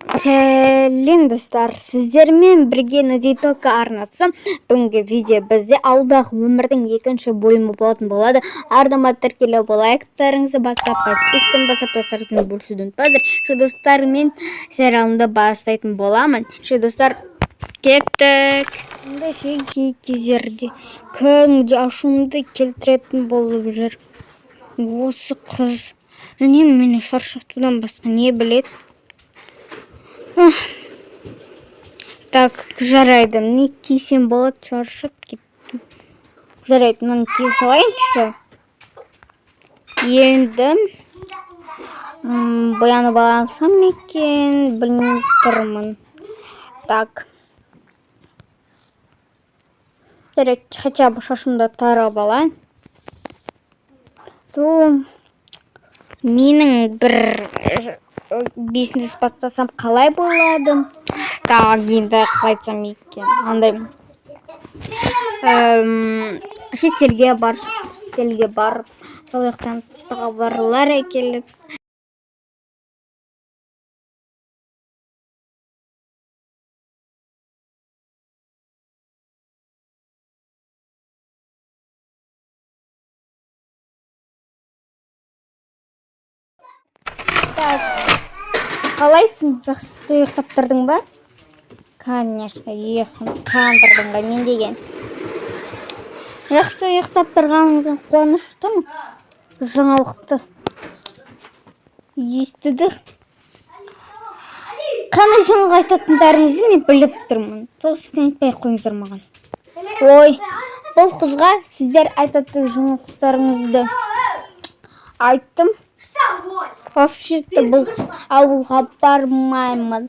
Сәлем, достар! Сіздермен бірге Надейтока арнасы. Бүгінгі видео бізде ауылдағы өмірдің екінші бөлімі болатын болады. Арнама тіркеліп, лайктарыңызды басып, подписканы басып, достарыңызбен бөлісуді ұмытпаңыздар. Ше, достармен сериалымды бастайтын боламын. Ше, достар, кеттік. Мындай ше, кей кездерде кәдімгідей ашуымды келтіретін болып жүр. Осы қыз үнемі мені шаршатудан басқа не біледі? Так, жарайды. Не кисем болады, шаршап кеттім. Жарайды, мынаны кие салайыншы. Енді боянып алсам екен, білмей тұрмын. Так. Жарайды, хотя бы шашымды тарап алайын. Ту, менің бір бизнес бастасам қалай болады? Так, енді қалай айтсам екен? Андай шетелге барып, сол жақтан товарлар әкеліп. Так, қалайсың? Жақсы ұйықтап тұрдың ба? Конечно, ұйқым қандырдың ғой мен деген. Жақсы ұйықтап тұрғаныңызға қуаныштымын. Жаңалықты естідік. Қандай жаңалық айтатындарыңызды мен біліп тұрмын. Сол себептен айтпай ақ қойыңыздар маған. Ой, бұл қызға сіздер айтатын жаңалықтарыңызды айттым. Вообще-то бұл ауылға бармаймын.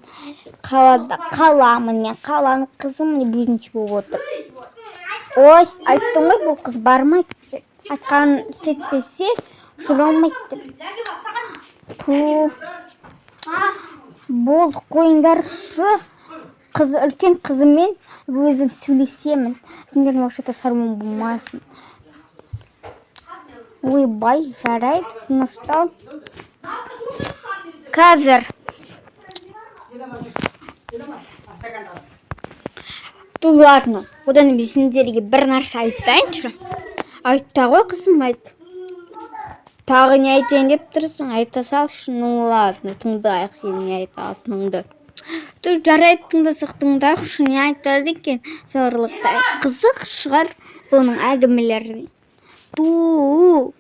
Қалада қаламын мен. Қаланың қызымын деп өзінше болып отыр. Ой, айттым ғой, бұл қыз бармайды деп. Айтқанын істетпесе, жүре алмайды деп. Ту. Болды, қойыңдаршы. Қыз, үлкен қызыммен өзім сөйлесемін. Сендердің вообще-то шаруаң болмасын. Ойбай, жарайды, тыныштал. Қазір. Ту, ладно, одан мен сендерге бір нәрсе айтайыншы. Айта ғой, қызым, айт. Тағы не айтайын деп тұрсың, айта салшы. Ну ладно, тыңдайық сен не айтатыныңды. Ту, жарайды, тыңдасақ тыңдайықшы, не айтады екен зорлықта. Қызық шығар бұның әңгімелері. Ту,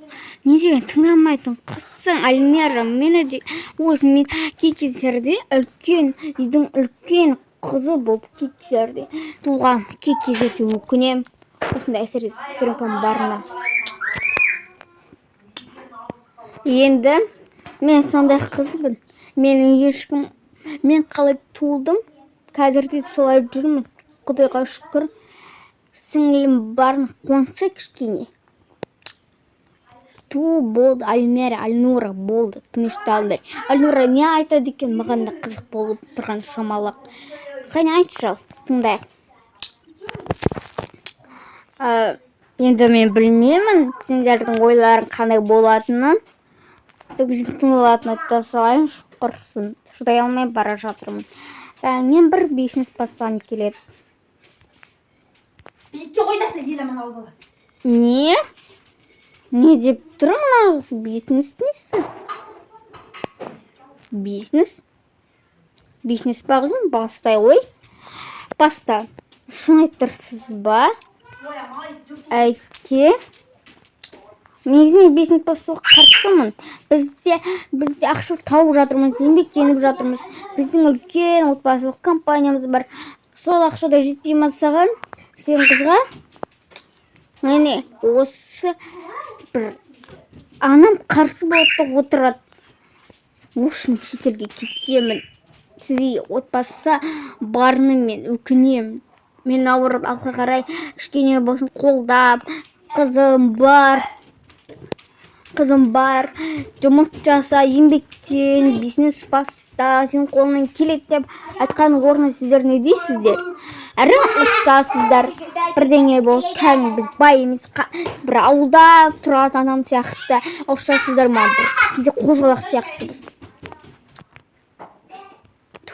не деген тыңдамайтын қызсың, Альмира, мені де осы мен кей кездерде үлкен үйдің үлкен қызы болып кей кездерде туған, кей кездерде өкінемін осындай әсіресе сестренкам барына. Енді мен сондай қызбын. Мені ешкім, мен қалай туылдым, қазір де солай жүрмін. Құдайға шүкір, сіңілім барын қуантса кішкене. Ту, болды, Альмера, Альнура, болды, тынышталды. Альнура не айтады екен, маған да қызық болып тұрған шамалы. Қане, айтшы, ал, тыңдайық. Енді мен білмеймін, сендердің ойларың қандай болатынын. Тыңдалатын айта салайыншы, құрсын. Шыдай алмай бара жатырмын. Мен бір бизнес бастағым келеді. Биікке қой да, Еламан, алып бала. Не? Не деп тұр мына қыз? Бизнес несі? Бизнес? Бизнес па, қызым? Бастай ғой. Баста. Шын айтып тұрсыз ба? Әке. Негізінен бизнес бастауға қарсымын. Бізде ақша тауып жатырмыз, еңбектеніп жатырмыз. Біздің үлкен отбасылық компаниямыз бар. Сол ақша да жетпей ма саған? Сен қызға? Міне, осы бір анам қарсы болып та отырады. В общем, шетелге кетемін. Сізге отбасы барыны мен өкінемін. Мен наоборот алға қарай кішкене болсын қолдап, қызым бар, қызым бар, жұмыс жаса, еңбектен, бизнес баста, сенің қолыңнан келеді деп айтқан орнына сіздер не дейсіздер? Әрі ұрсасыздар, бірдеңе болып, кәдімгі біз бай емес, бір ауылда тұратын адам сияқты ұрсасыздар ма, бір кейде қожалақ сияқтымыз.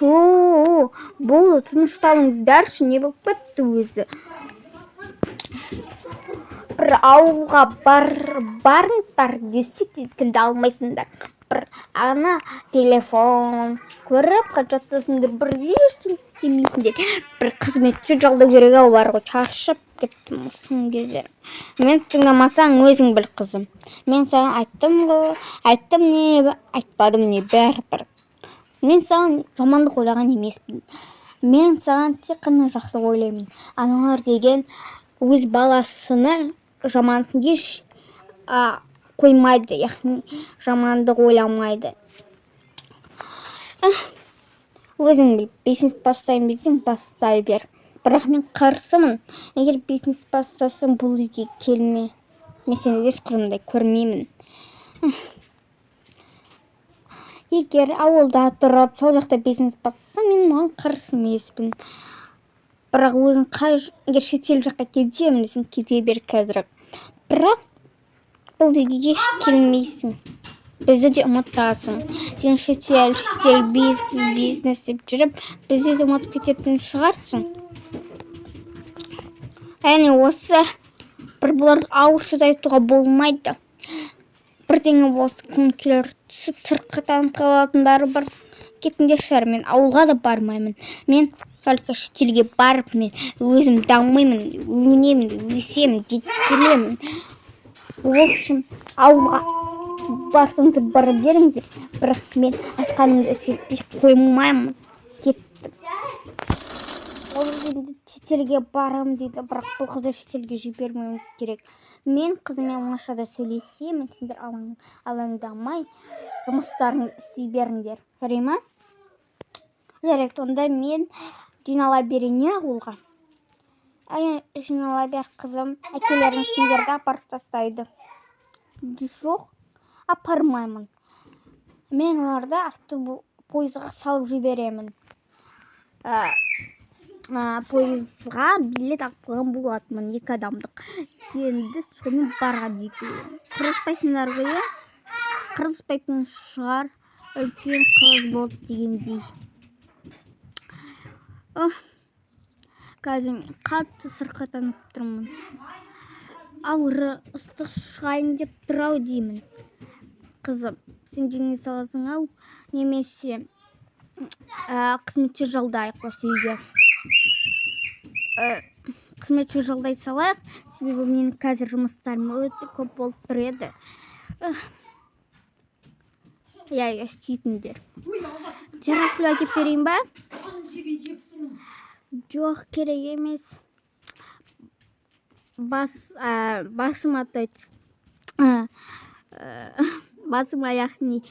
Ту, болды, тынышталыңыздаршы, не болып кетті өзі? Бір ауылға барыңдар десек те тілді алмайсыңдар. Бір ана телефон көріп жатасыңдар, бір ештеңе істемейсіңдер. Бір қызметші жалдау керек ау бар ғой, шаршап кеттім соңғы кездері. Мен тыңдамасаң өзің біл, қызым. Мен саған айттым ғой, айттым не, айтпадым не, бәрібір. Мен саған жамандық ойлаған емеспін. Мен саған тек қана жақсы ойлаймын. Аналар деген өз баласына жамандық еш қоймайды, яғни жамандық ойламайды. Өзің біл, бизнес бастаймын десең, бастай бер. Бірақ мен қарсымын. Егер бизнес бастасаң, бұл үйге келме. Мен сені өз қызымдай көрмеймін. Егер ауылда тұрып, сол жақта бизнес бастасаң, мен оған қарсы емеспін. Бірақ өзің егер шетел жаққа кетемін десең, кете бер қазір. Бірақ бұл үйге еш келмейсің. Бізді де ұмытасың. Сен шетел, шетел, бизнес, бизнес деп жүріп, бізді де ұмытып кететін шығарсың. Әне осы бір бұлар ауыр сөз айтуға болмайды. Бірдеңе болса, көңіл түсіп сырқаттанып қалатындары бар. Кетіңдерші әрі, мен ауылға да бармаймын. Мен только шетелге барып, мен өзім дамимын, өнемін, өсемін, жетілемін. В общем, ауылға барсаңдар бара беріңдер, бірақ мен айтқанымды істетпей қоймаймын. Кеттім. Ол енді шетелге барамын дейді, бірақ бұл қызды шетелге жібермеуіміз керек. Мен қызыммен оңашада сөйлесемін, сендер алаңдамай жұмыстарыңды істей беріңдер. Жарай ма? Жарайды, онда мен жинала берейін, иә, ауылға. Әй, жинала бер, қызым. Әкелерің сендерді апарып тастайды. Жоқ, апармаймын. Мен оларды пойызға салып жіберемін. Пойызға билет алып қойған болатынмын, екі адамдық. Енді сонымен барған екеуі. Қырылыспайсыңдар ғой, иә? Қырылыспайтын шығар, үлкен қыз болды дегендей. Ох, қазір мен қатты сырқаттанып тұрмын. Ауыры ыстық шығайын деп тұр ау деймін. Қызым, сен дене саласың ау, немесе қызметші жалдайық осы үйге. Қызметші жалдай салайық, себебі менің қазір жұмыстарым өте көп болып тұр еді. Иә, иә, істейтіндер. Терафлю әкеп берейін ба? Жоқ, керек емес. Басым атайды. Басым яғни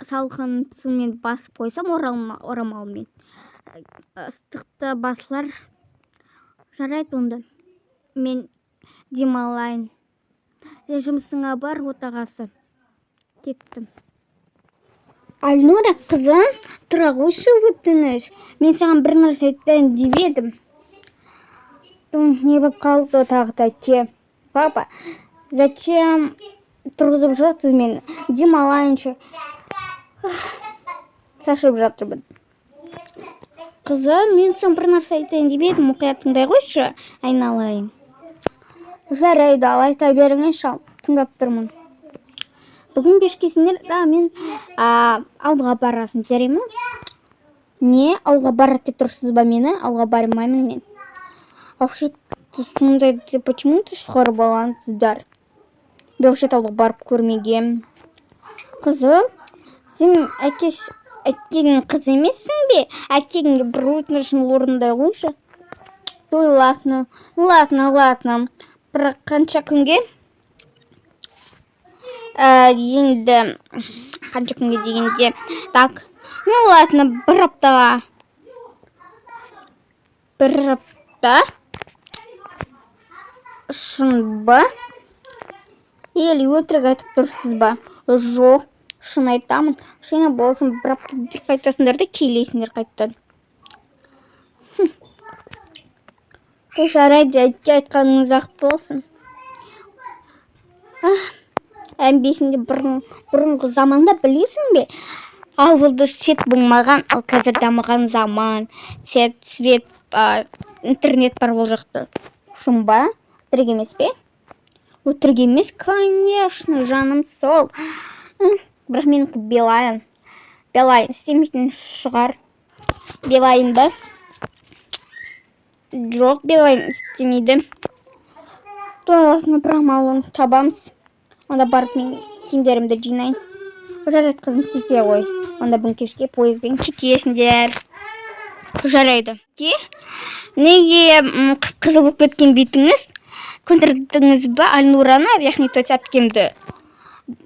салқын сумен басып қойсам орамалмен. Ыстықты басылар. Жарайды онда. Мен демалайын. Сен жұмысыңа бар, отағасы. Кеттім. Альнура, қызым, тұра қойшы, өтініш. Мен саған бір нәрсе айтайын деп едім. Не болып қалды тағы да, әке? Папа, зачем тұрғызып жатсыз мені? Демалайыншы. Шаршап жатырмын. Қызым, мен саған бір нәрсе айтайын деп едім, мұқият тыңдай қойшы, айналайын. Жарайды, ал айта беріңізші, ал, тыңдап тұрмын. Бүгін кешке сендер да мен ауылға барасың, жарай ма? Не, ауылға барады деп тұрсыз ба мені? Ауылға бармаймын мен. Вообще, сондай деп почему-то шығарып алғансыздар. Мен вообще ауылға барып көрмегем. Қызым, сен әкеңнің қызы емессің бе? Әкеңге бір өтінішін орындай қойшы. Ой, ладно, ладно, ладно. Бірақ қанша күнге? Енді қанша күнге дегенде, так, ну ладно, бір аптаға. Бір апта? Шын ба? Или өтірік айтып тұрсыз ба? Жоқ, шын айтамын. Шыны болсын, бір апта жүріп қайтасыңдар да келесіңдер қайтадан. Жарайды, айтқаныңыз ақ болсын. Әмбесінде бұрынғы заманда білесің бе? Ауылда сет болмаған, ал қазір дамыған заман. Сет, свет, интернет бар ол жақта. Шын ба? Өтірік емес пе? Өтірік емес, конечно, жаным сол. Бірақ менікі Билайн. Билайн істемейтін шығар. Билайн ба? Жоқ, Билайн істемейді. Тойласына бір амалын табамыз. Онда барып мен киімдерімді жинайын. Жарайды, қызым, сөйте ғой. Онда бүгін кешке пойызбен кетесіңдер. Жарайды. Ке? Неге қып-қызыл болып кеткен бетіңіз? Көндірдіңіз ба Альнураны, яғни тетя әпкемді?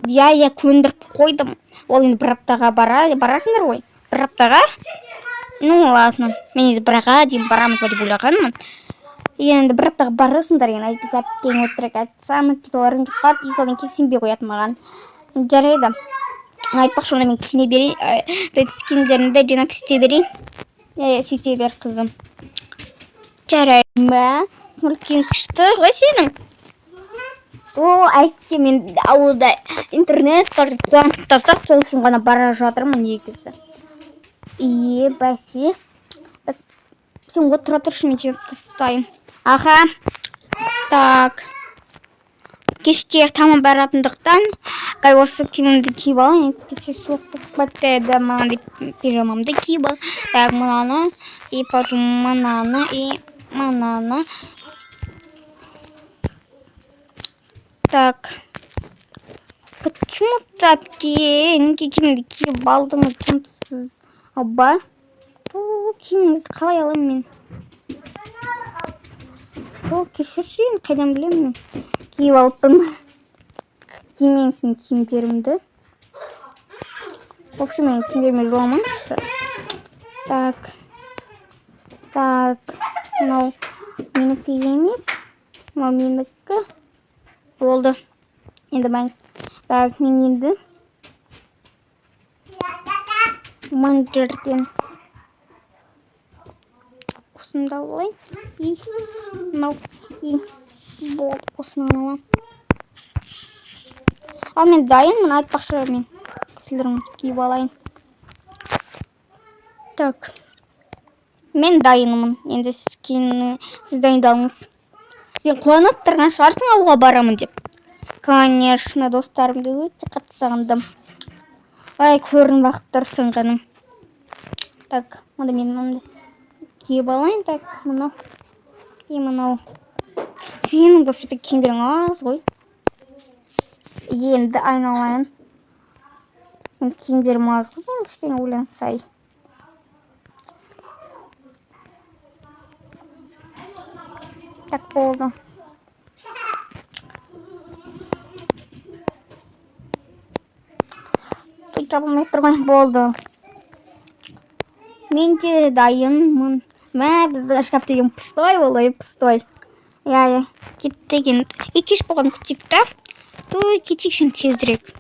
Иә, иә, көндіріп қойдым. Ол енді бір аптаға барасыңдар ғой. Бір аптаға? Ну, ладно. Мен енді бір айға дейін барамын ба деп ойлағанмын. Енді бір аптаға барасыңдар енді, әйтпесе әпкең өтірік айтсам, әйтпесе олар ренжіп қалады, и содан кейін сенбей қояды маған. Жарайды. Айтпақшы, онда мен киіне берейін, то есть киімдерімді жинап сөйте берейін. Иә, сөйте бер, қызым. Жарайды. Мә, үлкен күшті ғой сенің. О, әйтте мен ауылда интернет бар деп қуантып тастап, сол үшін ғана бара жатырмын негізі. Е, бәсе. Так, сен отыра тұршы, мен жинап тастайын. Аха. Так. Кешке тамам баратындықтан, қай осы киімімді киіп алайын, әйтпесе суық болып кетеді. Мынандай пижамамды киіп ал. Так, мынаны, и потом мынаны, и мынаны. Так. Почему-то әпке, неге киімімді киіп алдыңыз жынсыз? Аба. Ту, киіміңізді қалай аламын мен? О, кешірші енді, қайдан білемін мен? Киіп алыппын. Кимеңіз мен киімдерімді. В общем, мен киімдеріме жуамаңызшы. Так. Так. Мынау менікі емес. Мынау менікі. Болды. Енді мәңіз. Так, мен енді мына жерден осыны да алып алайын. И мынау, и болды, осыны аламын. Ал мен дайынмын, айтпақшы, мен кісілерімді киіп алайын. Так. Мен дайынмын. Енді сіз кейін, сіз дайындалыңыз. Сен қуанып тұрған шығарсың ауылға барамын деп. Конечно, достарымды өте қатты сағындым. Ай, көрініп ақ тұрсың ғаным. Так, онда мен мынаны киіп алайын. Так, мынау. И мынау. Сенің вообще-то киімдерің аз ғой. Енді айналайын. Енді киімдерім аз ғой, мен кішкене ойлансай. Так, болды. Тут жабылмай тұр ғой, болды. Мен де дайынмын. Мә, біздің шкаф деген пустой болды, пустой. Иә, иә, кеттік енді. И кеш болған күтейік та. Той, кетейікші енді тезірек.